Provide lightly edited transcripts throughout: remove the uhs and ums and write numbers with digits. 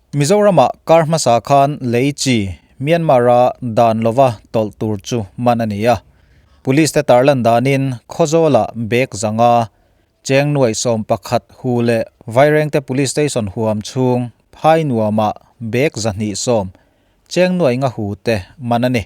Mizoramah kar hmasa khan lei chi Myanmar-a dan lova tawlh tur chu man a ni a. Police te tarlan danin Khawzawlah bag zanga cheng nuaih 11 hu leh Vairengte Police Station huam chhung phai nuamah bag 210 cheng nuaih nga hu te man a ni.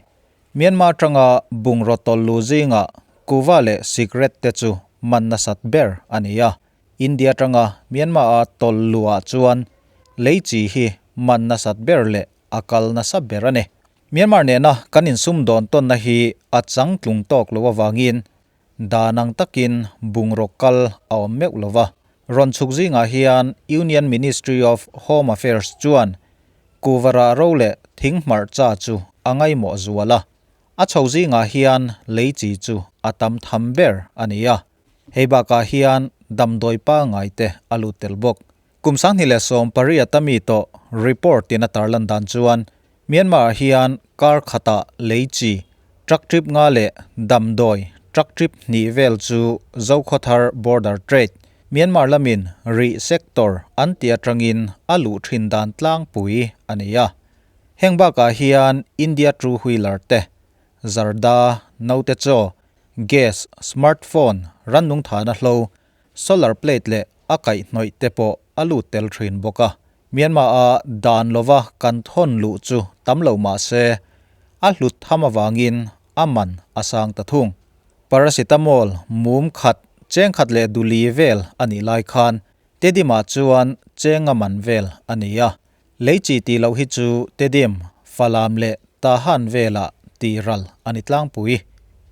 Myanmar atanga bungraw tawlh lu zingah kuva leh cigarette te chu man nasat ber a ni a. India atanga Myanmar-a tawlh luhah chuan lei chi hi man nasat ber leh a kal nasa ber a ni. Myanmar nena kan insumdawn tawnna hi a changtlung tawk lo avangin dan ang takin bungraw kal a awm meuh lo va. Rawn chhuk zingah hian Union Ministry of Home Affairs chuan kuvarah ro leh thing hmarcha chu a ngaimawh zual a. A chho zingah hian lei chi chu a tam tham ber a ni a. Hei bakah hian damdawi pangngai te a lut tel bawk. Kum 2018 a mi tawh report in a tarlan dan chuan Myanmar ah hian kar khatah lei chi truck trip nga leh damdawi truck trip hnih vel chu Zokhawthar border trade Myanmar lamin rih sector an tih atangin a luh thin dan tlangpui a ni a. Heng bakah hian India two wheeler te, zarda, naute chaw, gas, smartphone, rannung thahna hlo, solar plate leh a kaihhnawih te pawh a lut tel thin bawk a. Myanmar a dan lova kan thawn luh chu tam lo mah se, a hlut tham avangin a man a sang ta thung. Paracetamol mum khat cheng khat leh duli vel a nih lai khan Tedim-ah chuan cheng a man vel a ni a. Lei chi tih loh hi chu Tedim, Falam leh Tahan velah tih ral a ni tlangpui.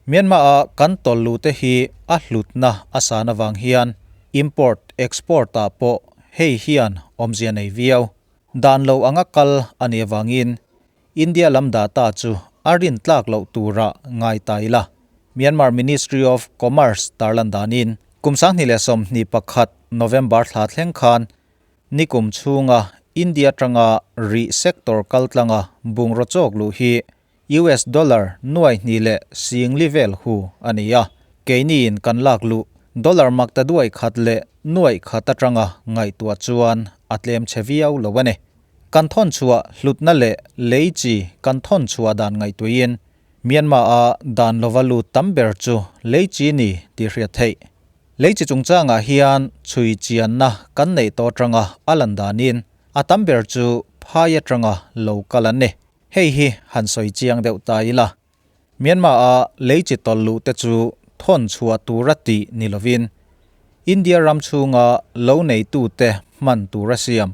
Myanmar-a kan tawlh luh te hi a hlutna a san avang hian import export ah pawh hei hian awmzia nei viau. Dan lo anga kal a nih avangin India lam data chu a rin tlak loh tura ngai ta ila. Myanmar Ministry of Commerce tarlan danin kum 2021 November thla thleng khan Nikum chhunga India atanga rih sector kaltlanga bungraw chawk luh hi US dollar nuai hnih leh singli vel hu a ni a. Keiniin kan lak luh dollar makta duai khat leh nuaih khat atanga ngaihtuah chuan a tlem chhe viau lo a ni. Kan thawn chhuah hlutna leh lei chi kan thawn chhuah dan ngaihtuahin Myanmar-a dan lova lut tam ber chu lei chi ni tih hriat theih. Lei chi chungchangah hian chhui chianna kan neih tawh atanga a lan danin a tam ber chu phai atanga lo kal an ni. Hei hi han sawi chiang deuh ta ila. Myanmar-a lei chi tawlh luh te chu thawn chhuah tura tih ni lovin India ram chhunga lo neitute hman tura siam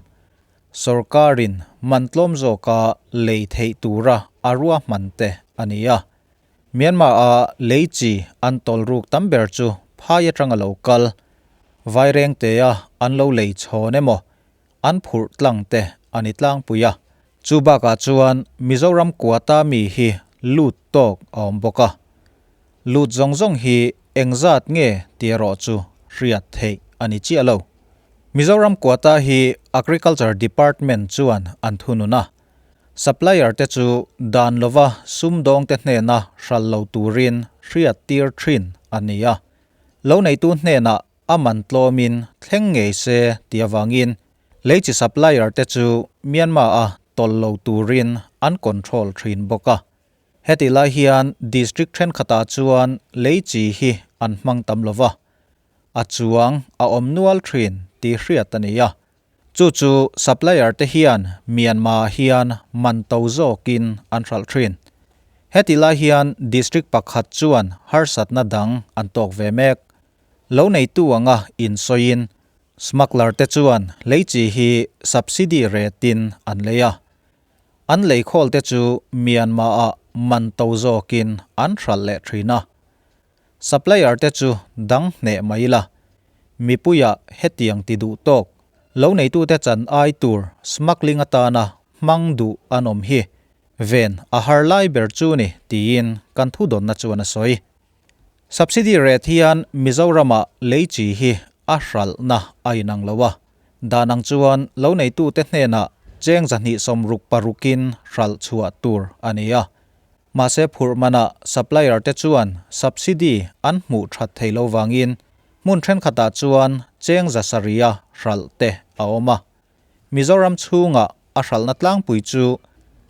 sorkarin man tlawm zawka lei theih tura a ruahman te a ni a. Myanmar-a lei chi an tawlh ruk tam ber chu phai atanga lo kal, Vairengtea an lo lei chhawn emaw, an phurh tlang te a ni tlangpui a. Chu bakah chuan Mizoram kuata mi hi lut tawk a awm bawk a. Lut zawng zawng hi engzat nge tih erawh chu hriat theih a ni chiah lo. Mizoram kuata hi Agriculture Department chuan an thunun a. Supplier te chu dan lova sumdawngte hnena hral lo turin hriat tir thin a ni a. Lo neitu hnenah a man tlawmin thleng ngei se tih avangin lei chi supplier te chu Myanmar-a tawlh lo turin an control thin bawk a. Hetih lai hian district thenkhatah chuan lei chi hi an hmang tam lova, a chuang a awm nual thin tih hriat a ni a. Chu chu supplier te hian Myanmar hian man to zawkin an hralh thin. Heti lai hian district pakhat chuan harsatna dang an tawk ve mek. Lo neitu anga insawiin smuggler te chuan lei chi hi subsidy retin an lei a. An leikhawl te chu Myanmar ah man to zawkin an hralh leh thin a. Supplier te chu dang hneh mai la, mipuia hetiang ti duh tawk, lo neitute chan ai tur smuggling atana hmang duh an awm hi ven a har lai ber chu ni tiin kan thudawnna chuan a sawi. Subsidy rate hian Mizoramah lei chi hi a hralhna a inang lo a, dan ang chuan lo neitute hnenah cheng 266in hralh chhuah tur a ni a. Mahse phurh manah supplier te chuan subsidy an hmuh that thei lo vangin hmun thenkhatah chuan cheng 700 a hralh te a awm a. Mizoram chhungah a hralhna tlangpui chu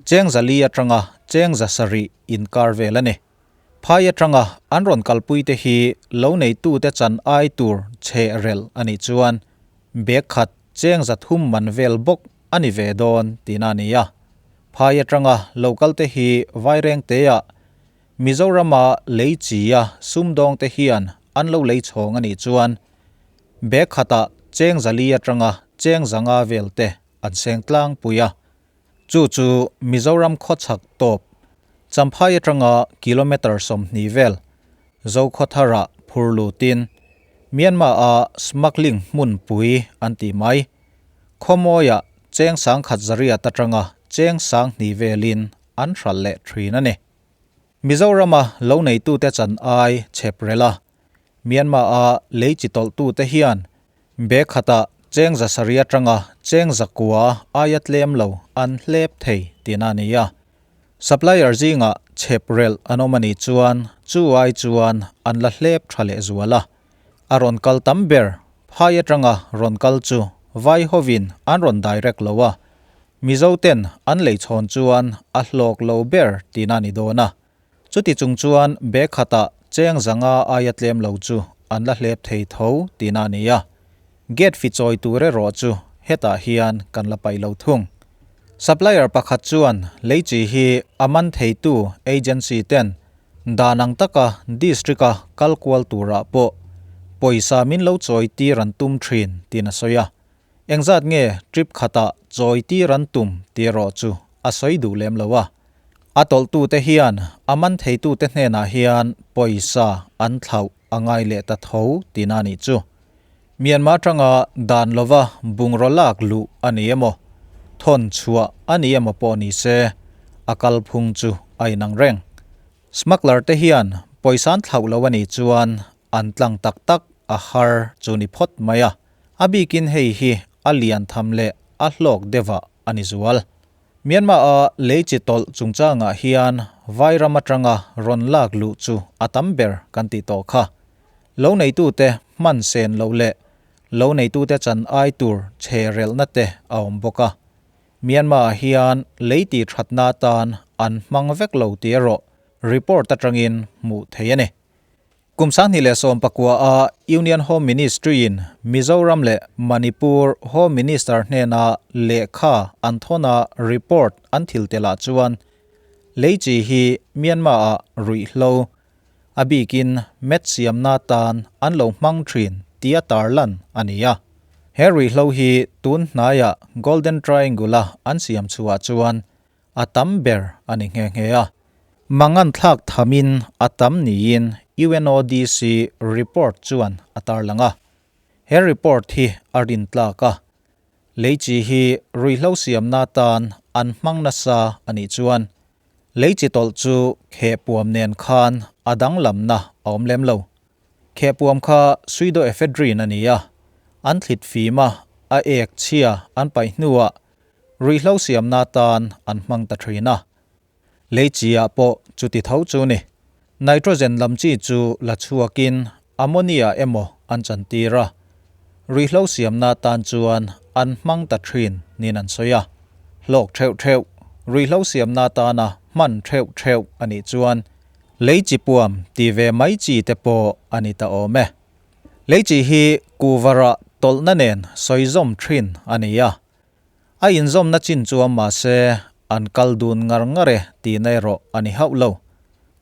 cheng 400 atanga cheng 700 inkar vel a ni. Phai atanga an rawn kalpuite hi lo neitute chan ai tur chhe rel a nih chuan bag khat cheng 300 man vel bawk a ni ve dawn tihna a ni a. Phai atanga lo kalte hi Vairengtea Mizorama lei chia sumdawngte hian an lo lei chhawng a nih chuan bag khatah cheng 400 atanga cheng 500 vel te an seng tlangpui a. Chu chu Mizoram khawchhak tawp Champhai atanga kilometre 20 vel Zokhawthara phur lutin Myanmar-a smuggling hmunpui an tih mai. Khawmawiah cheng 1,800 atanga cheng 2,000 velin an hralh leh thin a ni. Mizorama lo neitute chan ai chhep rel a, Myanmar-a lei chi tawlhtute hian bag khatah cheng 700 atanga cheng 900 aia tlem lo an hlep thei tihna a ni a. Supplier zingah chhep relh an awm a nih chuan chu ai chuan an la hlep tha leh zual a. A rawn kal tam ber phai atanga rawn kal chu vai hovin an rawn direct lo a, Mizo ten an lei chhawn chuan a hlawk lo ber tihna a ni dawn a. Chuti chung chuan bag khatah cheng 500 aia tlem lo chu an la hlep thei tho tihna a ni a. Gate fi chawi tur erawh chu hetah hian kan la paih lo thung. Supplier pakhat chuan lei chi hi a man theitu agency ten dan ang taka district-a kal kual turah pawh pawisa min lo chawi tir an tum thin tiin a sawi a. Engzat nge trip khatah chawi tir an tum tih erawh chu a sawi duh lem lo a. A tawlhtute hian a man theitute hnenah hian pawisa an thlauh a ngai leh ta tho tihna a nih chu. Myanmar atanga dan lova bungraw lak luh a ni emaw, thawn chhuah a ni emaw pawh ni se, a kalphung chu a inang reng. Smuggler te hian pawisa an thlauh lo a nih chuan an tlang tak tak a har chu ni phawt mai a, a bikin hei hi a lian tham leh a hlawk deuhah a ni zual. Myanmar-a lei chi tawlh chungchangah hian Vairam atanga rawn lak luh chu a tam ber kan tih tawh kha. Lo neitute hman sen loh leh lo neitute chan ai tur chhe relhna te a awm bawk a. Myanmar-ah hian lei tih thatna atan an hmang vek lo tih erawh report atangin hmuh theih a ni. Kum 2019 a Union Home Ministry in Mizoram leh Manipur Home Minister hnena lehkha an thawn a report an thil telah chuan lei chi hi Myanmar-ah ruihhlo a bikin met siamna tan an lo hmang thin tia tarlan a ni a. He ruihhlo hi tun hnaiah Golden Triangle-a an siam chhuah chuan a tam ber a ni nghe nghe a. Mangan thlak thamin a tam niin UNODC report chuan a tarlang a. He report hi a rin tlak a. Lei chi hi ruihhlo siamna tan an hmang nasa a nih chuan lei chi tawlh chu khehpuam nen khan a danglamna a awm lem lo. Khehpuam kha pseudoephedrine a ni a, an thlit fim a, a ek chhia an paih hnuah Ruihhlo siamna tan an hmang ta thin a, lei chi-ah pawh chuti tho chu ni. Nitrogen lam chi chu la chhuakin ammonia emaw an chantir a, ruihhlo siamna tan chuan an hmang ta thin niin an sawi a. Hlawk theuh theuh, ruihhlo siamna tana hman theuh theuh a nih chuan lei chi puam ti ve mai chi te pawh a ni ta awm e. Lei chi hi kuvarah tawlhna nen sawi zawm thin a ni a. A inzawmna chin chuan mahse an kal dun ngar ngar e tihna erawh a ni hauh lo.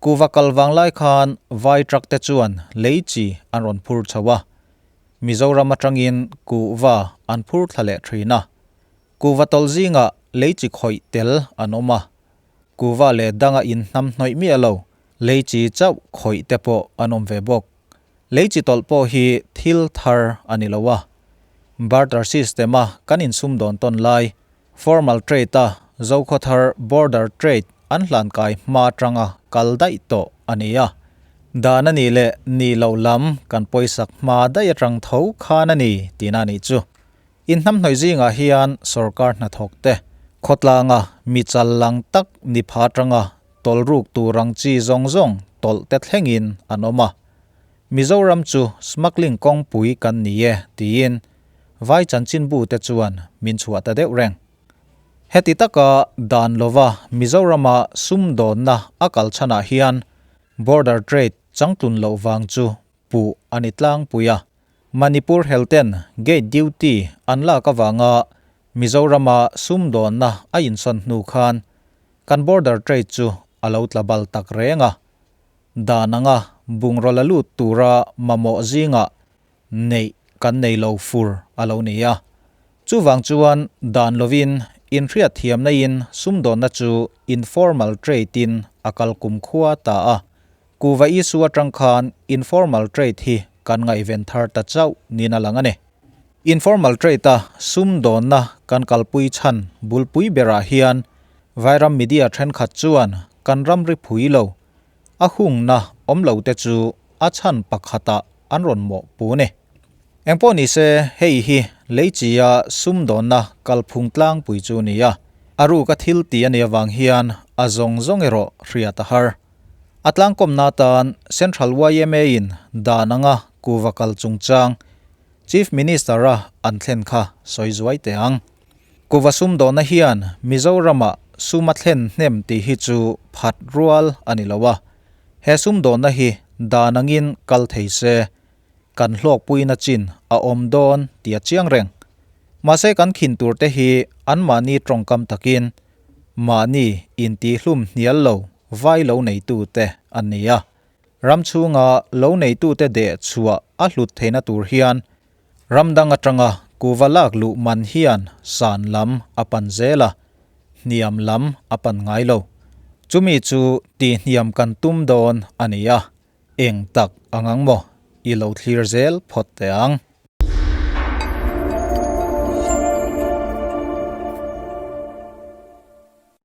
Kuva kal vang lai khan vai truck te chuan lei chi an rawn phur chho a. Mizoram atangin kuhva an phur thla leh thin a. Kuhva tawlh zingah lei chi khawih tel an awm a. Kuhva leh danga inhnam hnawih miah lo lei chi chauh khawih te pawh an awm ve bawk. Lei chi tawlh pawh hi thil thar a ni lo a. Barter system a kan insum dawn tawn lai, formal trade a Zokhawthar border trade an hlan kai hma atanga kal daih tawh a ni a. Dan a nih leh nih loh lam kan pawisak hma daih atang tho khan a ni tihna a nih chu. Inhnamhnawih zingah hian sorkar hnathawk te khawtlanga mi chal lang tak ni pha atanga tawlruk tur ang chi zawng zawng tawlh te thlengin an awm a. Mizoram chu smuggling kawngpui kan ni e tiin vai chanchinbu te chuan min chhuah ta deuh reng. Heti taka dan lova Mizorama sumdawnna a kal chhanah hian border trade changtlun loh vang chu puh a ni tlangpui a. Manipur helten gate duty an lak avanga Mizorama sumdawnna a insawn hnu khan kan border trade chu a lo tla bal tak reng a. Dan anga bungraw la lut tura mamawh zingah neih kan nei lo fur a lo ni a. Chuvang chuan dan lovin inhriat thiamna in sumdawnna chu informal trade in a kal kumkhua ta a. Kuva issue atang khan informal trade hi kan ngaihven thar ta chauh niin a lang a ni. Informal trade a sumdawnna kan kalpui chhan bulpui berah hian Vairam media thenkhat chuan kan ramri phui lo A hungna awm lo te chu a chhan pakhatah an rawn mawh pu ni. Engpawh ni se, hei hi leichia sumdawnna kalphung tlangpui chu ni a, a ruka thil ti a nih avang hian a zawng zawng erawh hriat a har. A tlangkawmna atan Central yma in dan anga kuva kal chungchang Chief Minister-a an thlen kha sawi zuai teh ang. Kuva sumdawnna hian Mizoramah sum a thlen hnem tih hi chu phat rual a ni lo a, he sumdawnna hi dan angin kal thei se, kan hlawkpuina chin a awm dawn tih a chiang reng. Mahse kan khin tur te hi anmahni tawngkam takin mahni intihlum hnial lo vai lo neitu te an ni a, ram chhunga lo neitute deh chhuah a hlut theihna tur hian Ram dang atanga kuva lak luh man hian san lam a pan zel a, hniam lam a pan ngai lo. Chumi chu tihhniam kan tum dawn a ni a, eng tak ang ang maw i lo thlir zel phawt teh ang.